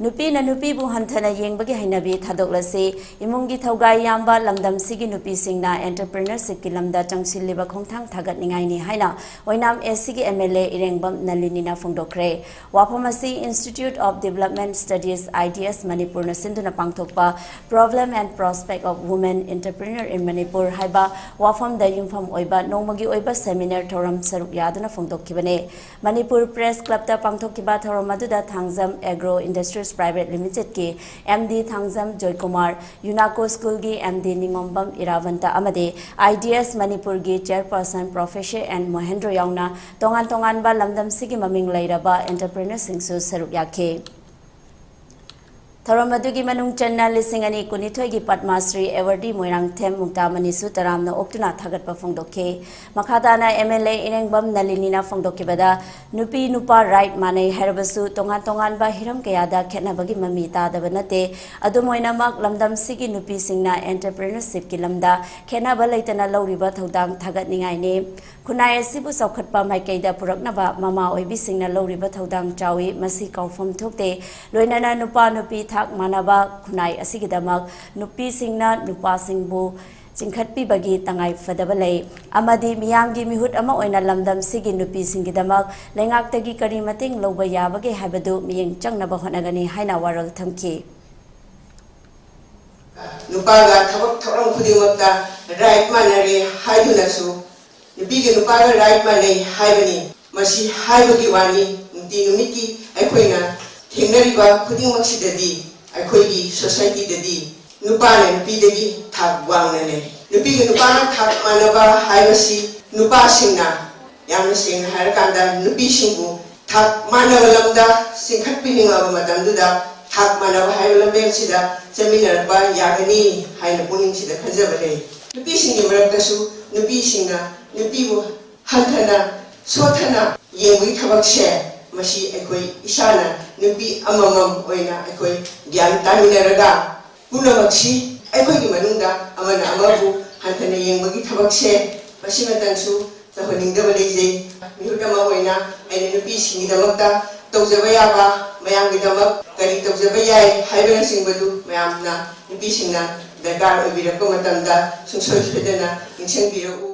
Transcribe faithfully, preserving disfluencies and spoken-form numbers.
ꯅꯨꯄꯤꯅ ꯅꯨꯄꯤꯕꯨ ꯍꯟꯊꯅ ꯌꯦꯡꯕꯒꯤ ꯍꯩꯅꯕꯤ ꯊꯥꯗꯣꯛꯂꯁꯤ꯫ ꯏꯃꯨꯡꯒꯤ ꯊꯧꯒꯥꯏ ꯌꯥꯝꯕ ꯂꯝꯗꯝꯁꯤꯒꯤ ꯅꯨꯄꯤꯁꯤꯡꯅ entrepreneurshipꯀꯤ ꯂꯝꯗ ꯆꯪꯁꯤꯜꯂꯤꯕ ꯈꯣꯡꯊꯥꯡ ꯊꯥꯒꯠꯅꯤꯡꯉꯥꯏꯅꯤ ꯍꯥꯏꯅ ꯑꯣꯏꯅꯥꯝ ꯑꯦꯁ ꯁꯤꯒꯤ ꯑꯦꯝ ꯑꯦꯜ ꯑꯦ ꯏꯔꯦꯡꯕꯝ ꯅꯂꯤꯅꯤꯅ ꯐꯣꯡꯗꯣꯛꯈ꯭ꯔꯦ꯫ ꯋꯥꯐꯝ ꯑꯁꯤ Institute of Development Studies, I D S, ꯃꯅꯤꯄꯨꯔꯅ ꯁꯤꯟꯗꯨꯅ ꯄꯥꯡꯊꯣꯛꯄ Problem and Prospect of Women Entrepreneur in Manipur ꯍꯥꯏꯕ ꯋꯥꯐꯝꯗ ꯌꯨꯝꯐꯝ ꯑꯣꯏꯕ ꯅꯣꯡꯃꯒꯤ ꯑꯣꯏꯕ seminar ꯊꯧꯔꯝ ꯁꯔꯨꯛ ꯌꯥꯗꯨꯅ ꯐꯣꯡꯗꯣꯛꯈꯤꯕꯅꯤ꯫ ꯃꯅꯤꯄꯨꯔ Press Clubꯇ ꯄꯥꯡꯊꯣꯛꯈꯤꯕ ꯊꯧꯔꯝ ꯑꯗꯨꯗ Thangjam Agro Industries Private Limitedꯀꯤ M D Thangjam Joykumar, UNACO Schoolꯒꯤ M D ꯅꯤꯉꯣꯝꯕꯝ ꯏꯔꯥꯕꯟꯇ ꯑꯃꯗꯤ I D S ꯃꯅꯤꯄꯨꯔꯒꯤ Chairperson Professor N ꯃꯣꯍꯦꯟꯗ꯭ꯔꯣ ꯌꯥꯎꯅ ꯇꯣꯉꯥꯟ ꯇꯣꯉꯥꯟꯕ ꯂꯝꯗꯝꯁꯤꯒꯤ ꯃꯃꯤꯡ ꯂꯩꯔꯕ entrepreneurꯁꯤꯡꯁꯨ ꯁꯔꯨꯛ ꯌꯥꯈꯤ꯫ ꯊꯧꯔꯝ ꯑꯗꯨꯒꯤ ꯃꯅꯨꯡ ꯆꯟꯅ ꯂꯤꯁꯤꯡ ꯑꯅꯤ ꯀꯨꯟꯅꯤꯊꯣꯏꯒꯤ ꯄꯗꯃ ꯁ꯭ꯔꯤ awardee ꯃꯣꯏꯔꯥꯡꯊꯦꯝ ꯃꯨꯛꯇꯥꯃꯅꯤꯁꯨ ꯇꯔꯥꯝꯅ ꯑꯣꯛꯇꯨꯅ ꯊꯥꯒꯠꯄ ꯐꯣꯡꯗꯣꯛꯈꯤ꯫ ꯃꯈꯥ ꯇꯥꯅ M L A ꯏꯔꯦꯡꯕꯝ ꯅꯂꯤꯅꯤꯅ ꯐꯣꯡꯗꯣꯛꯈꯤꯕꯗ, ꯅꯨꯄꯤ ꯅꯨꯄꯥ right ꯃꯥꯟꯅꯩ ꯍꯥꯏꯔꯕꯁꯨ ꯇꯣꯉꯥꯟ ꯇꯣꯉꯥꯟꯕ ꯍꯤꯔꯝ ꯀꯌꯥꯗ ꯈꯦꯠꯅꯕꯒꯤ ꯃꯃꯤ ꯇꯥꯗꯕ ꯅꯠꯇꯦ꯫ ꯑꯗꯨꯝ ꯑꯣꯏꯅꯃꯛ, ꯂꯝꯗꯝꯁꯤꯒꯤ ꯅꯨꯄꯤꯁꯤꯡꯅ entrepreneurshipꯀꯤ ꯂꯝꯗ ꯈꯦꯠꯅꯕ ꯂꯩꯇꯅ ꯂꯧꯔꯤꯕ ꯊꯧꯗꯥꯡ ꯊꯥꯒꯠꯅꯤꯡꯉꯥꯏꯅꯤ꯫ ꯈꯨꯟꯅꯥꯏ ꯑꯁꯤꯕꯨ ꯆꯥꯎꯈꯠꯄ ꯃꯥꯏꯀꯩꯗ ꯄꯨꯔꯛꯅꯕ ꯃꯃꯥ ꯑꯣꯏꯕꯤꯁꯤꯡꯅ ꯂꯧꯔꯤꯕ ꯊꯧꯗꯥꯡ ꯆꯥꯎꯏ, ꯃꯁꯤ ꯀꯥꯎꯐꯝ ꯊꯣꯛꯇꯦ꯫ ꯂꯣꯏꯅꯅ ꯅꯨꯄꯥ ꯅꯨꯄꯤ ꯊꯥꯛ ꯃꯥꯟꯅꯕ ꯈꯨꯟꯅꯥꯏ ꯑꯁꯤꯒꯤꯗꯃꯛ ꯅꯨꯄꯤꯁꯤꯡꯅ ꯅꯨꯄꯥꯁꯤꯡꯕꯨ ꯆꯤꯡꯈꯠꯄꯤꯕꯒꯤ ꯇꯉꯥꯏ ꯐꯗꯕ ꯂꯩ ꯑꯃꯗꯤ ꯃꯤꯌꯥꯝꯒꯤ ꯃꯤꯍꯨꯠ ꯑꯃ ꯑꯣꯏꯅ ꯂꯝꯗꯝꯁꯤꯒꯤ ꯅꯨꯄꯤꯁꯤꯡꯒꯤꯗꯃꯛ ꯂꯩꯉꯥꯛꯇꯒꯤ ꯀꯔꯤ ꯃꯇꯦꯡ ꯂꯧꯕ ꯌꯥꯕꯒꯦ ꯍꯥꯏꯕꯗꯨ ꯃꯤꯠꯌꯦꯡ ꯆꯪꯅꯕ ꯍꯣꯠꯅꯒꯅꯤ ꯍꯥꯏꯅ ꯋꯥꯔꯣꯜ ꯊꯝꯈꯤ꯫ ꯅꯨꯄꯥꯒ ꯊꯕꯛ ꯊꯧꯔꯝ ꯈꯨꯗꯤꯡꯃꯛꯇ right ꯃꯥꯟꯅꯔꯦ ꯍꯥꯏꯗꯨꯅꯁꯨ ꯅꯨꯄꯤꯒ ꯅꯨꯄꯥꯒ right ꯃꯥꯟꯅꯩ ꯍꯥꯏꯕꯅꯤ꯫ ꯃꯁꯤ ꯍꯥꯏꯕꯒꯤ ꯋꯥꯅꯤ, ꯅꯨꯡꯇꯤ ꯅꯨꯃꯤꯠꯀꯤ ꯑꯩꯈꯣꯏꯅ ꯊꯦꯡꯅꯔꯤꯕ ꯈꯨꯗꯤꯡꯃꯛꯁꯤꯗꯗꯤ ꯑꯩꯈꯣꯏꯒꯤ societyꯗꯗꯤ ꯅꯨꯄꯥꯅ ꯅꯨꯄꯤꯗꯒꯤ ꯊꯥꯛ ꯋꯥꯡꯅ ꯂꯩ꯫ ꯅꯨꯄꯤꯒ ꯅꯨꯄꯥꯒ ꯊꯥꯛ ꯃꯥꯟꯅꯕ ꯍꯥꯏꯕꯁꯤ ꯅꯨꯄꯥꯁꯤꯡꯅ, ꯌꯥꯝꯅ ꯁꯦꯡꯅ ꯍꯥꯏꯔꯀꯥꯟꯗ, ꯅꯨꯄꯤꯁꯤꯡꯕꯨ ꯊꯥꯛ ꯃꯥꯟꯅꯕ ꯂꯝꯗ ꯆꯤꯡꯈꯠꯄꯤꯅꯤꯡꯉꯕ ꯃꯇꯝꯗꯨꯗ ꯊꯥꯛ ꯃꯥꯟꯅꯕ ꯍꯥꯏꯕ ꯂꯝꯕꯦꯜꯁꯤꯗ ꯆꯠꯃꯤꯟꯅꯔꯛꯄ ꯌꯥꯒꯅꯤ ꯍꯥꯏꯅ ꯄꯨꯛꯅꯤꯡꯁꯤꯗ ꯈꯟꯖꯕ ꯂꯩ꯫ ꯅꯨꯄꯤꯁꯤꯡꯒꯤ ꯃꯔꯛꯇꯁꯨ ꯅꯨꯄꯤꯁꯤꯡꯅ ꯅꯨꯄꯤꯕꯨ ꯍꯟꯊꯅ ꯁꯣꯠꯊꯅ ꯌꯦꯡꯕꯒꯤ ꯊꯕꯛꯁꯦ, ꯃꯁꯤ ꯑꯩꯈꯣꯏ ꯏꯁꯥꯅ ꯅꯨꯄꯤ ꯑꯃꯃꯝ ꯑꯣꯏꯅ ꯑꯩꯈꯣꯏ ꯒ꯭ꯌꯥꯟ ꯇꯥꯃꯤꯟꯅꯔꯒ ꯄꯨꯝꯅꯃꯛꯁꯤ ꯑꯩꯈꯣꯏꯒꯤ ꯃꯅꯨꯡꯗ ꯑꯃꯅ ꯑꯃꯕꯨ ꯍꯟꯊꯅ ꯌꯦꯡꯕꯒꯤ ꯊꯕꯛꯁꯦ ꯃꯁꯤꯃꯇꯪꯁꯨ ꯇꯧꯍꯟꯅꯤꯡꯗꯕ ꯂꯩꯖꯩ꯫ ꯃꯤꯍꯨꯠ ꯑꯃ ꯑꯣꯏꯅ ꯑꯩꯅ ꯅꯨꯄꯤꯁꯤꯡꯒꯤꯗꯃꯛꯇ ꯇꯧꯖꯕ ꯌꯥꯕ, ꯃꯌꯥꯝꯒꯤꯗꯃꯛ ꯀꯔꯤ ꯇꯧꯖꯕ ꯌꯥꯏ ꯍꯥꯏꯕꯅꯆꯤꯡꯕꯗꯨ ꯃꯌꯥꯝꯅ, ꯅꯨꯄꯤꯁꯤꯡꯅ ꯗꯔꯀꯥꯔ ꯑꯣꯏꯕꯤꯔꯛꯄ ꯃꯇꯝꯗ ꯁꯨꯡꯁꯣꯏ ꯁꯣꯏꯗꯅ ꯅꯤꯡꯁꯤꯡꯕꯤꯔꯛꯎ꯫